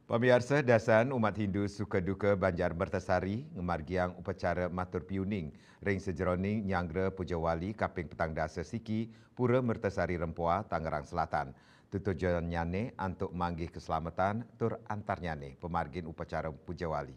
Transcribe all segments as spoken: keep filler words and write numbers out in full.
Pamiarsa, dasan umat Hindu Sukaduka Banjar Mertasari ngamargiang upacara matur piuning ring sajeroning nyanggra pujawali kaping petang dasa siki Pura Mertasari Rempoa, Tangerang Selatan. Tutujonnyane antuk manggih keselamatan tur antarnyane pamargin upacara pujawali.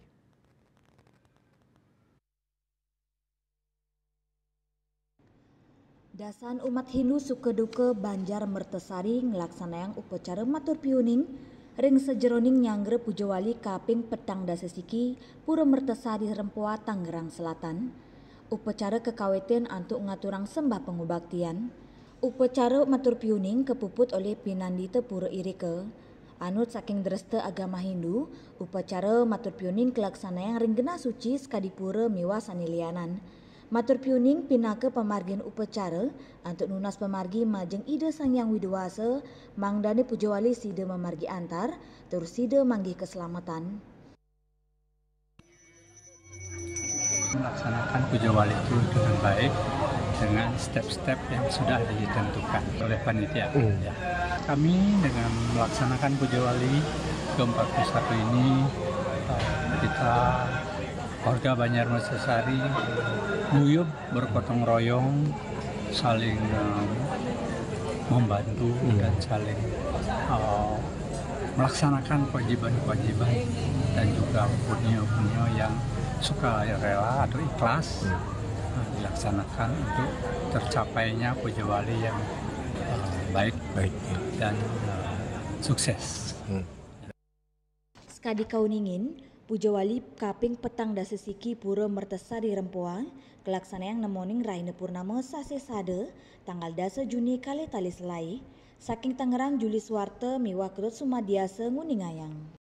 Dasan umat Hindu Sukaduka Banjar Mertasari nglaksanayang upacara matur piuning ring sajeroning nyanggra pujawali kaping petang dasa siki Pura Mertasari Rempoa, Tangerang Selatan. Upacara kakawitin antuk ngaturang sembah pangubaktian. Upacara matur piuning kapuput olih pinandita pura irika. Anut saking dresta agama Hindu, upacara matur piuning kalaksanayang ring genah suci sakadi pura miwah sane lianan. Matur piuning pinaka pamargin upacara antuk nunas pamargi majeng Ida Sang Hyang Widi Wasa, mangdane pujawali sida mamargi antar tur sida manggih keselamatan. Melaksanakan pujawali itu dengan baik, dengan step-step yang sudah ditentukan oleh panitia. Hmm. Ya. Kami dengan melaksanakan pujawali ke empat puluh satu ini, eh, kita warga Banjar Mertasari guyub, bergotong royong, saling, eh, membantu, hmm, dan saling, eh, melaksanakan kewajiban-kewajiban dan juga punyo-punyo yang sukarela atau ikhlas, hmm, eh, dilaksanakan untuk tercapainya pujawali yang, eh, baik, baik, ya, dan, eh, sukses. Hmm. Sakadi kauningin, pujawali kaping petang dasa siki Pura Mertasari Rempoa kalaksanayang nemoning rahina purnama sasih sada, tanggal dasa Juni kalih tali selae. Saking Tangerang, Juli Suwarta miwah Ketut Sumadiasa nguningayang.